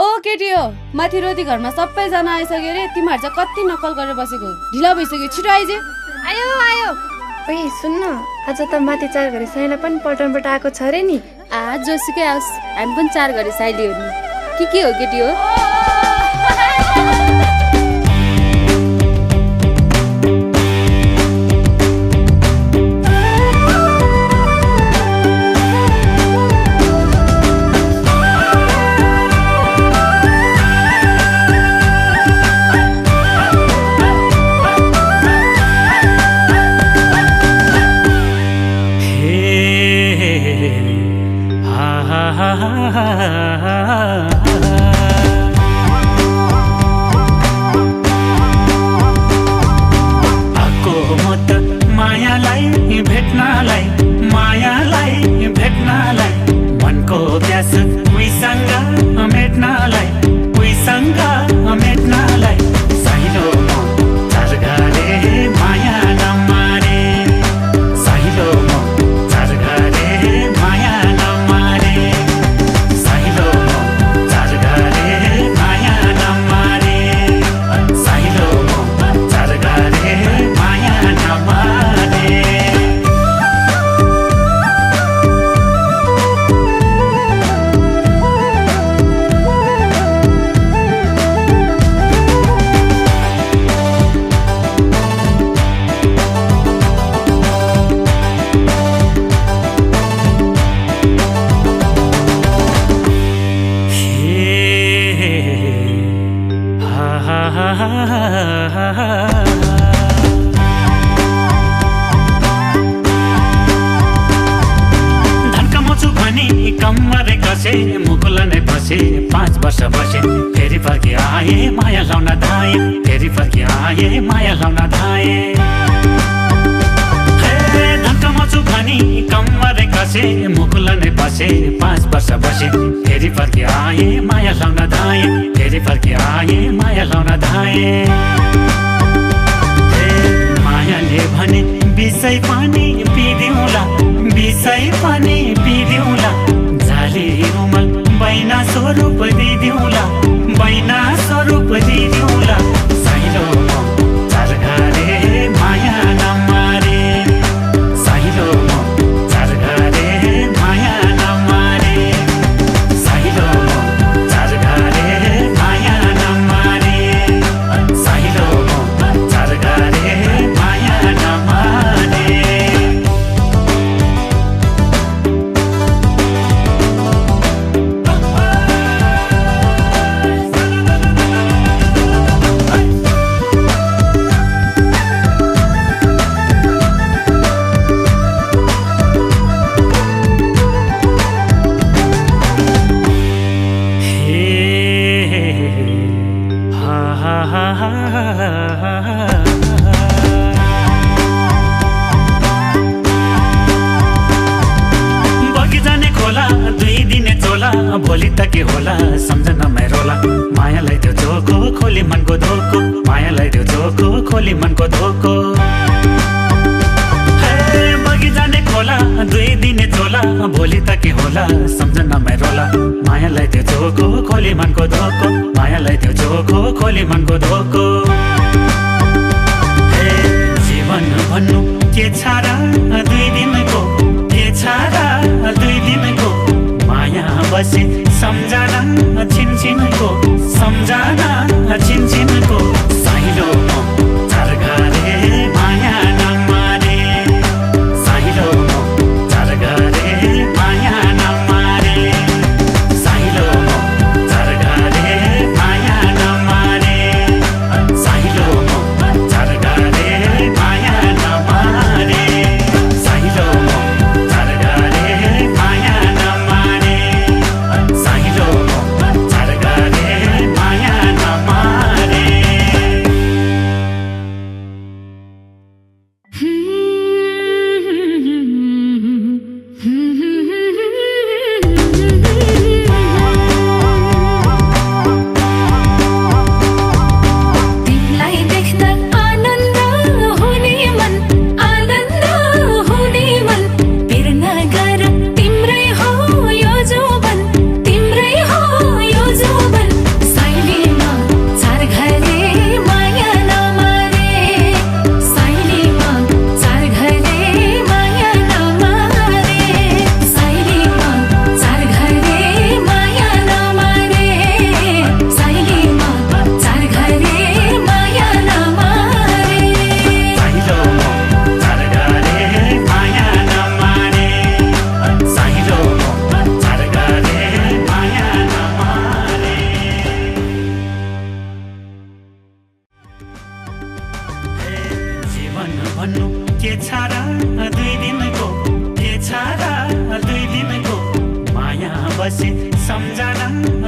ओ केटी हो, माथि रोटी घरमा सबैजना आइसक्यो रे। तिमीहरू चाहिँ कति नक्कल गरेर बसेको, ढिला भइसक्यो, छिटो आइजे। आयो आयो। ओइ सुन्न, आज त माथि 4 घडी साइला पनि पल्टनबाट आएको छ रे नि। जोसुकै आओस्, हामी पनि 4 घडी साइली हो नि। के हो केटी हो? मुकुलने बसे 5 वर्ष बसे, फेरि फर्की आए माया लाउन धाए, फेरि फर्की आए माया लाउन धाए। धन्कमचु भनी कम्मरे कसे, मुकुलने बसे 5 वर्ष बसे, फेरि फर्की आए माया लाउन धाए, फेरि फर्की आए माया लाउन धाए। मायाले भने बिसै पानी पिदिउँला, बिसै पानी पिदिउँला, झाली रुमल बैना स्वरूप दिदिउँला, बैना स्वरूप दिदिउँला। साइलो चार घरे माया नमारे, साइलो चार घरे माया नमारे, साइलो चार घरे माया नमारे, साइलो चार घरे माया नमारे। भोलि त के होला सम्झना रोला, मायालाई त्यो झोको खोली मनको धोको, मायालाई त्यो झोको खोली मनको धोको। बगी जाने खोला 2 दिने झोला, भोलि त के होला सम्झना रोला, मायालाई त्यो झोको खोली मनको धोको, मायालाई त्यो झोको खोली मनको धोको। जीवन भन्नु के छाडा 2 दिनको, के छाडा 2 दिनको, माया बसे सम्झना छिनछिनको, सम्झना छिनछिनको। साइलो चार घरे माया नमारे, साइलो चार घरे माया नमारे, साइलो चार घरे माया नमारे, साइलो चार घरे माया नमारे, साइलो बसे सम्झना